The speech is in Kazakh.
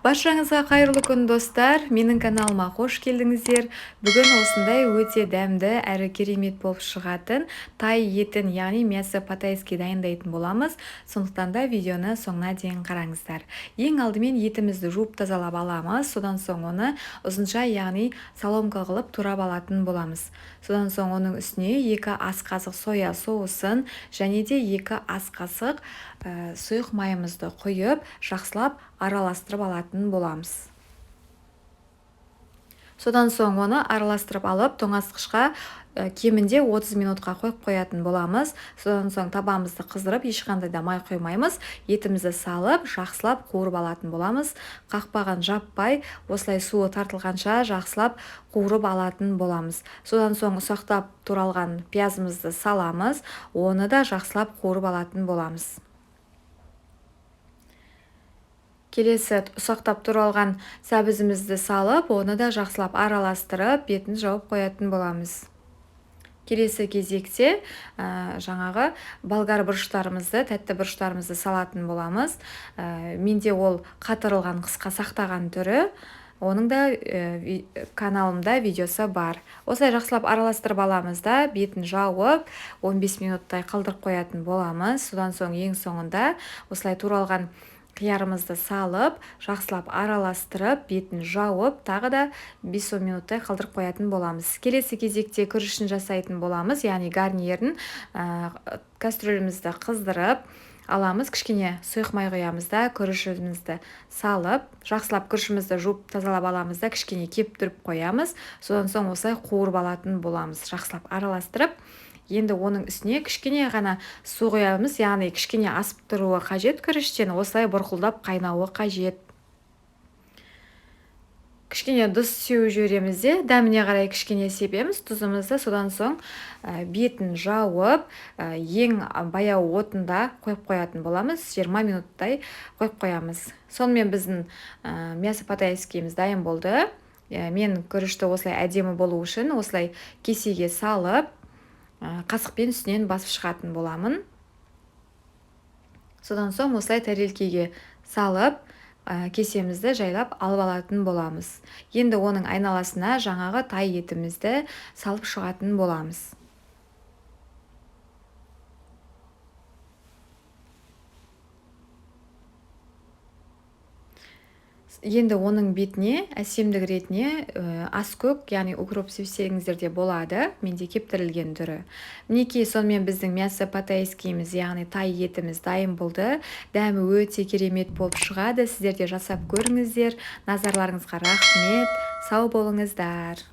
Баршаңызға қайырлы күн, достар! Менің каналыма қош келдіңіздер. Бүгін осындай өте дәмді әрі керемет болып шығатын тай етін, яғни мясо по-тайски дайындайтын боламыз. Сондықтан да видеоны соңына дейін қараңыздар. Ең алдымен етімізді жуып тазалап аламыз. Содан соң оны ұзынша, яғни соломка қылып турап алатын боламыз. Содан соң оның үстіне 2 ас қасық соя соусын және де 2 ас қасық сұйық майымызды құйып, жақсылап араластырып алатын боламыз. Содан соң оны араластырып алып, тоңазытқышқа кемінде 30 минутқа қойып қоятын боламыз. Содан соң табамызды қыздырып, ешқандай да май құймаймыз. Етімізді салып, жақсылап қуырып алатын боламыз. Қақпағын жаппай, осылай суы тартылғанша жақсылап қуырып алатын боламыз. Содан соң ұсақтап туралған пиязымызды саламыз, оны да жақсылап қуырып алатын боламыз. Келесі ұсақтап туралған сәбізімізді салып, оны да жақсылап араластырып, бетін жауып қоятын боламыз. Келесі кезекте жаңағы болгар бұрыштарымызды, тәтті бұрыштарымызды салатын боламыз. Менде ол қатырылған, қысқа сақтаған түрі. Оның да каналымда видеосы бар. Осылай жақсылап араластырып аламыз да, бетін жауып, 15 минуттай қалдырып қоятын боламыз. Содан соң ең соңында осылай туралған қиярымызды салып, жақсылап араластырып, бетін жауып, тағы да 5-10 минуттай қалдырып қоятын боламыз. Келесі кезекте күрішін жасайтын боламыз, яғни гарнирін. Кастрюлімізді қыздырып аламыз, кішкене сұйық май құямыз да, күрішімізді салып, жақсылап күрішімізді жуып тазалап аламыз да, кішкене кептіріп қоямыз. Содан соң осылай қуырып алатын боламыз, жақсылап араластырып. Енді оның үстіне кішкене ғана су құямыз, яғни кішкене асып тұруы қажет күріштен, осылай бұрқылдап қайнауы қажет. Кішкене тұз сеуіп жібереміз де, дәміне қарай кішкене себеміз тұзымызды. Содан соң бетін жауып, ең баяу отында қойып қоятын боламыз, 20 минуттай қойып қоямыз. Сонымен біздің мясо по-тайскиіміз дайын болды. Мен күрішті осылай әдемі болу үшін осылай кесеге салып, қасықпен үстінен басып шығатын боламын. Содан соң осылай тарелкеге салып, кесемізді жайлап алып алатын боламыз. Енді оның айналасына жаңағы тай етімізді салып шығатын боламыз. Енді оның бетіне әсемдік ретіне аскөк, яғни укроп сепсеңіздер де болады, менде кептірілген түрі. Мінекей, сонымен біздің мясо по-тайскиіміз, яғни тай етіміз дайын болды. Дәмі өте керемет болып шығады. Сіздер де жасап көріңіздер. Назарларыңызға рахмет. Сау болыңыздар.